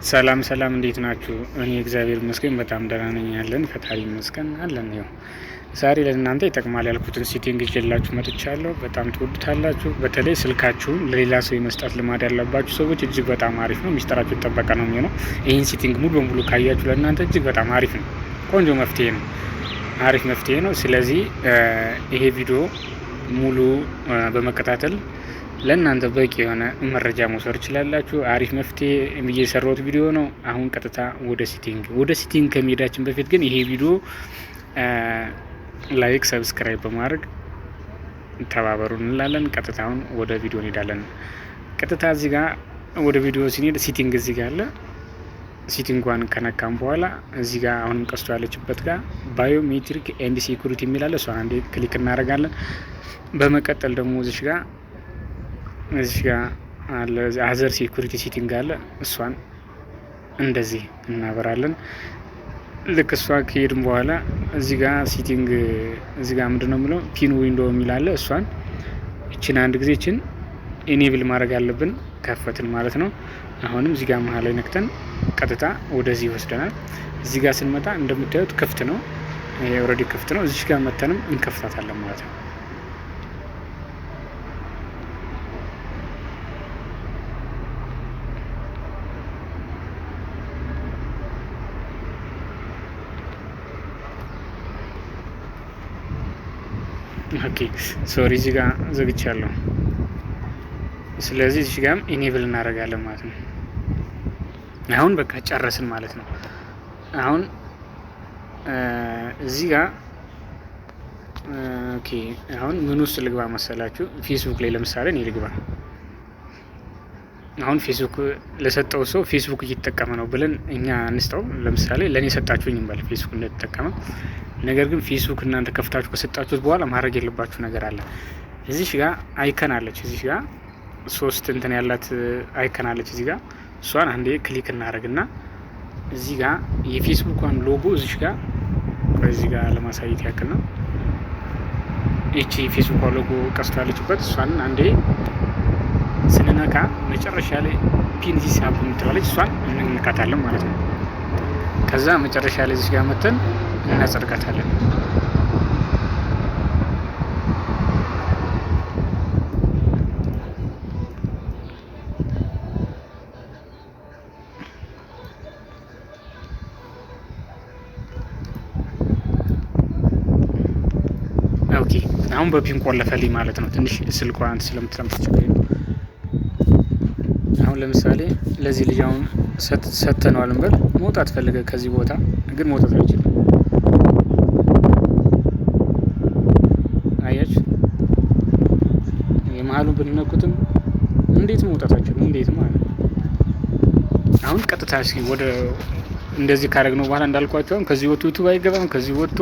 ሰላም ሰላም፣ እንዴት ናችሁ? እኔ እግዚአብሔር ይመስገን በጣም ደህና ነኝ። ያለን ፈጣሪ ይመስገን አለን። ይኸው ዛሬ ለእናንተ ይጠቅማል ያልኩትን setting ይዤላችሁ መጥቻለሁ። በጣም ትወዱታላችሁ። በተለይ ስልካችሁን ለሌላ ሰው የመስጠት ልማድ ያለባችሁ ሰዎች እጅግ በጣም አሪፍ ነው። ሚስጥራችሁ የተጠበቀ ነው የሚሆነው። ይህን setting ሙሉ በሙሉ ካያችሁ ለእናንተ እጅግ በጣም አሪፍ ነው። ቆንጆ መፍትሄ ነው። አሪፍ መፍትሄ ነው። ስለዚህ ይሄ ቪዲዮ ሙሉ በመከታተል ለእናንተ በቂ የሆነ መረጃ መውሰድ ትችላላችሁ። አሪፍ መፍትሄ የሰራሁት ቪዲዮ ነው። አሁን ቀጥታ ወደ setting ከመሄዳችን በፊት ግን ይሄ ቪዲዮ like፣ subscribe በማድረግ ተባበሩ እንላለን። ቀጥታ አሁን ወደ ቪዲዮ እንሄዳለን። ቀጥታ እዚህ ጋር ወደ ቪዲዮ ሲንሄድ setting እዚህ ጋር አለ። Setting ጓን ከነካም በኋላ እዚህ ጋር አሁንም ቀስቶ ያለችበት ጋር biometric and security የሚል አለ። እሷን አንዴ click እናደርጋለን። በመቀጠል ደግሞ እዚህ ጋር አለ፣ other security setting አለ። እሷን እንደዚህ እናበራለን። ልክ እሷ ከሄድን በኋላ እዚህ ጋር setting እዚህ ጋር ምንድን ነው የሚለው፣ pin window የሚል አለ። እሷን እችን አንድ ጊዜ እችን enable ማድረግ አለብን። ከፈትን ማለት ነው። አሁንም እዚህ ጋር መሀል ላይ ነክተን ቀጥታ ወደዚህ ይወስደናል። እዚህ ጋር ስንመጣ እንደምታዩት ክፍት ነው። ይሄ already ክፍት ነው። እዚህ ጋር መተንም እንከፍታታለን ማለት ነው። Okay, sorry፣ እዚህ ጋር ዘግቻለሁ። ስለዚህ እዚህ ጋርም enable እናደርጋለን ማለት ነው። አሁን በቃ ጨረስን ማለት ነው። አሁን እዚህ ጋር okay፣ አሁን ምን ውስጥ ልግባ መሰላችሁ? ፌስቡክ ላይ ለምሳሌ እኔ ልግባ። አሁን ፌስቡክ ለሰጠው ሰው ፌስቡክ እየተጠቀመ ነው ብለን እኛ እንስጠው። ለምሳሌ ለእኔ ሰጣችሁኝ እንበል ፌስቡክ እንደተጠቀመ። ነገር ግን ፌስቡክ እናንተ ከፍታችሁ ከሰጣችሁት በኋላ ማድረግ የለባችሁ ነገር አለ። እዚህ ጋር icon አለች። እዚህ ጋር ሶስት እንትን ያላት icon አለች። እዚህ ጋር እሷን አንዴ click እናደርግና እዚህ ጋር የፌስቡኳን ሎጎ እዚህ ጋር፣ እዚህ ጋር ለማሳየት ያክል ነው። ይቺ የፌስቡኳ ሎጎ ቀስቶ ያለችበት እሷን አንዴ ስንነካ መጨረሻ ላይ pin this app የምትላለች፣ እሷን እንነካታለን ማለት ነው። ከዛ መጨረሻ ላይ እዚህ ጋር መተን እናጸድቃታለን። Okay፣ አሁን በ pin ቆለፈልኝ ማለት ነው። ትንሽ ስልኳ እንትን ስለምትለምትቸግረኝ ነው። አሁን ለምሳሌ ለዚህ ልጅ አሁን ሰጥተነዋል እንበል፣ መውጣት ፈለገ ከዚህ ቦታ፣ ግን መውጣት አይችልም። አያችሁ፣ የመሀሉን ብንነኩትም እንዴት መውጣት አይችልም። እንዴት ማለት ነው። አሁን ቀጥታ እስኪ ወደ እንደዚህ ካደረግነው በኋላ እንዳልኳቸው አሁን ከዚህ ወጥቶ ዩቱብ አይገባም፣ ከዚህ ወጥቶ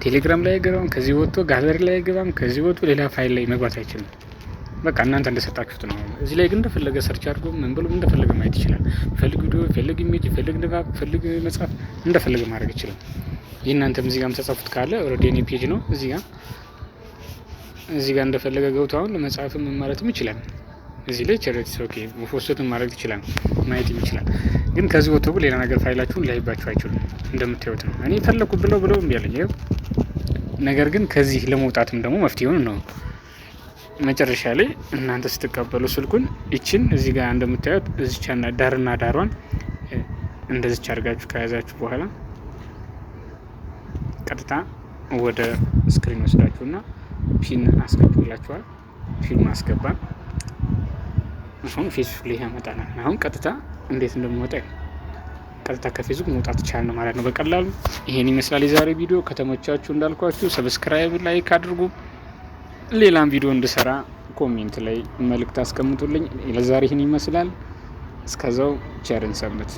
ቴሌግራም ላይ አይገባም፣ ከዚህ ወጥቶ ጋለሪ ላይ አይገባም፣ ከዚህ ወጥቶ ሌላ ፋይል ላይ መግባት አይችልም። በቃ እናንተ እንደሰጣችሁት ነው። እዚህ ላይ ግን እንደፈለገ search አድርጎ ምን ብሎ እንደፈለገ ማየት ይችላል። ፈልግ ቪዲዮ፣ ፈልግ image፣ ፈልግ ንባብ፣ ፈልግ መጽሐፍ እንደፈለገ ማድረግ ይችላል። የእናንተም እዚህ ጋር የምትጽፉት ካለ already የኔ page ነው። እዚህ ጋር እንደፈለገ ገብቶ አሁን መጽሐፍም ማለትም ይችላል። እዚህ ላይ ቸረት okay post ን ማድረግ ይችላል፣ ማየትም ይችላል። ግን ከዚህ ወጥቶ ሌላ ነገር ፋይላችሁን ሊያይባችሁ አይችሉም። እንደምታዩት ነው። እኔ ፈለኩ ብለው ብለው እምቢ አለኝ። ይኸው ነገር ግን ከዚህ ለመውጣትም ደግሞ መፍትሄውን ነው። መጨረሻ ላይ እናንተ ስትቀበሉ ስልኩን ይችን እዚህ ጋር እንደምታዩት እዚቻና ዳርና ዳሯን እንደዚች አድርጋችሁ ከያዛችሁ በኋላ ቀጥታ ወደ screen ወስዳችሁና pin አስገቡላችኋል። Pin ማስገባ አሁን ፌስቡክ ላይ ያመጣናል። አሁን ቀጥታ እንዴት እንደምወጣ፣ ቀጥታ ከፌስቡክ መውጣት ይቻላል ማለት ነው በቀላሉ። ይሄን ይመስላል የዛሬ ቪዲዮ። ከተመቻችሁ እንዳልኳችሁ subscribe፣ like አድርጉ። ሌላም ቪዲዮ እንድሰራ comment ላይ መልእክት አስቀምጡልኝ። ለዛሬ ይህን ይመስላል። እስከዛው ቸር እንሰንብት።